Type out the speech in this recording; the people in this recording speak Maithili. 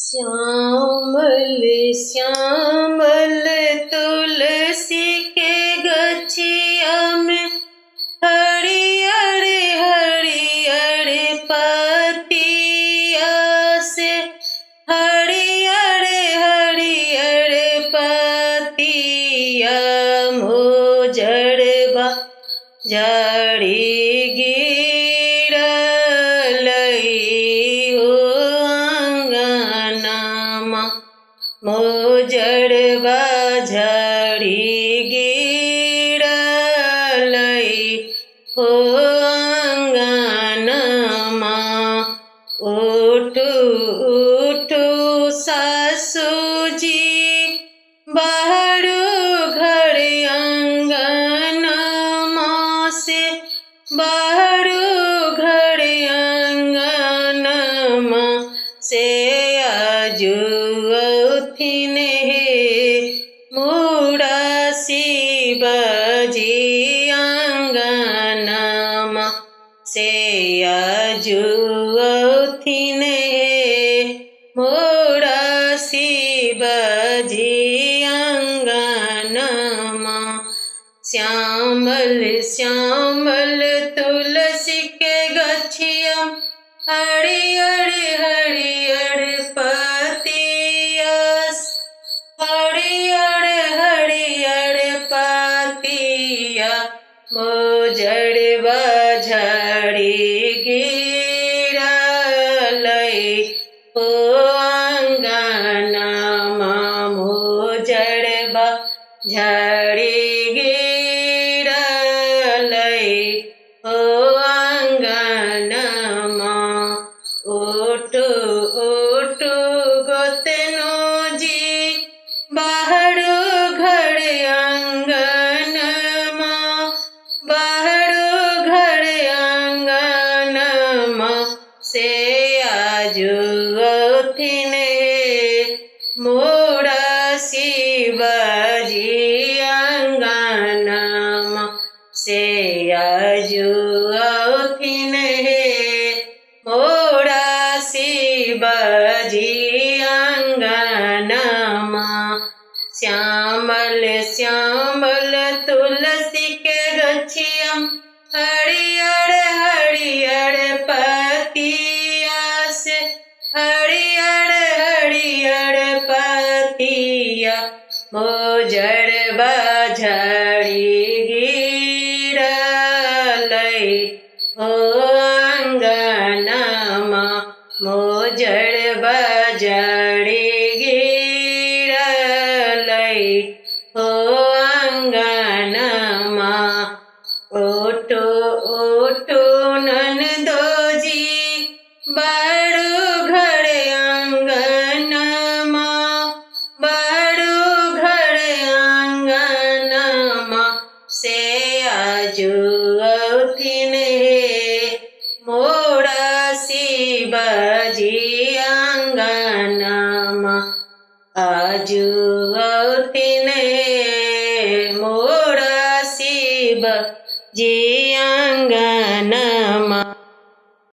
श्यामल श्यामल तुलसी के गछिया में हरियर हरियर पतिया से, हरियर हरियर पतिया मोजरबा झड़ी गिरलै हो अंगनमा, मोजरबा झड़ी गिरलै हो अंगनमा। उठू उठू सासुजी बाहरू घर अंगनमा से, बाहरू घर अंगनमा से आजु औथिन हे मोरा शिवजी अंगनमा, से आजु औथिन हे मोरा शिवजी अंगनमा। श्यामल श्यामल तुलसी के गछिया हरियर हरियर पतिया, हरियर हरियर पतिया मोजरबा झड़ी गिरलै हो अंगनमा, मोजरबा झड़ी गिरलै हो अंगनमा। उठू उठू गोतनो जी बाहरू घर अंगनमा, बाहरू घर अंगनमा से आजु औथिन हे मोरा शिवजी अंगनमा, से आजु औथिन हे मोरा शिवजी अंगनमा। श्यामल श्यामल तुलसी के गछिया हरियर हरियर पतिया से, हरियर हरियर पतिया मोजरबा झड़ी गिरलै हो अंगनमा, मोजरबा झड़ी गिरलै हो अंगनमा। उठो उठो ननदोजी बारू घर अंगनमा, बारू घर अंगनमा से आजु औथिन हे मोरा शिवजी अंगनमा, आजु औथिन हे मोरा शिवजी अंगनमा।